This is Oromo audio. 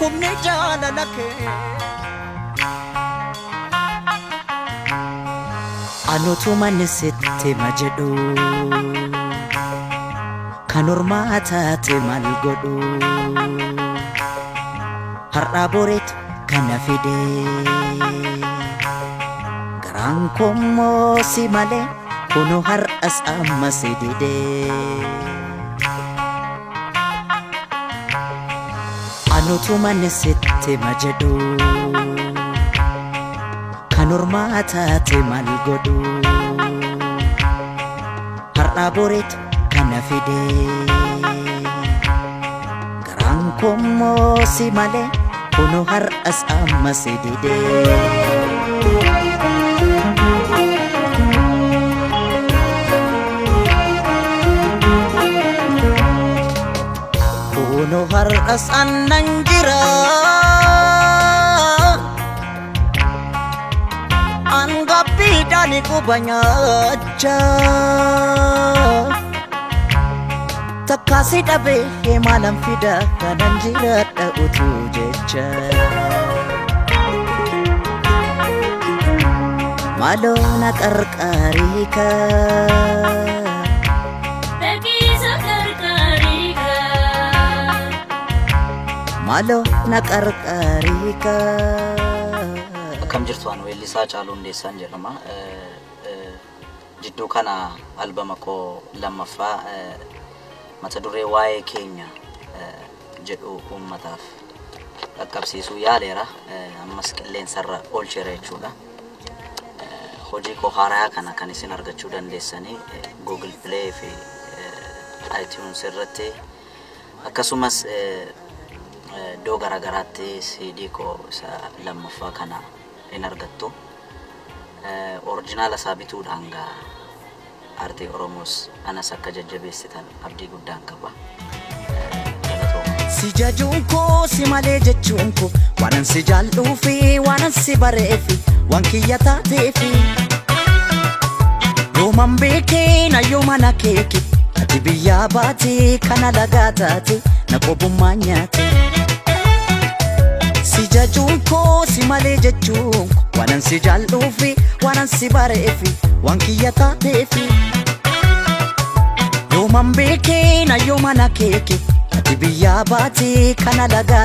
Dhukkubni jaalala kee. Anutu manni sitti ma jedhu kan ormaa taate maal godhu har'aa boreetu kana fide garaan koommoo si malee kunoo har'as amma si dide. Anutu manni sitti ma jedhu kan ormaa taate maal godhu har'aa boreetu kana fide garaan koommoo si malee kunoo har'as amma si dide. Kunoo har'as annan jira. Angabbiidhaan quba nyaachaa. Takkaasi dhabee maalan fida kanan jiraadha utuu jecha. Maaloo na qarqaarii kaa. Dhaqiisa qarqaarii kaa. Maaloo na qarqaarii kaa. Akkam jirtu ani weellisaa Caaluu Hundeessaan jedhama. Jidduu kana albama koo lammaffaa mata duree waa'ee keenya jedhu uummataaf dhaqqabsiisuu yaaleera. Ammas qilleensarra oolcheera jechuudha. Hojii koo haaraa kana kan isin argachuu dandeessanii Google Play fi iTunes irratti akkasumas iddoo garaagaraatti CD koo isa lammaffaa kana in argattu. Original isaa bituudhaan gaa aartii Oromoos anas akka jajjabeessitan abdii guddaan qaba. Galatooma. Si jajuun koo si malee jechuun koo waanan si jaalluufi waanan si bareefi waan kiyya taateefi. Yooman beekee na yooma na keeke ati biyyaa baate kana lagaa taate na qobummaa nyaate. Si jajuun koo si malee jechuun koo waanan si jaalluufi waanan si bareefi waan kiyya taateefi. Yooman beekee na yooma na keeke ati biyyaa baate kana lagaa.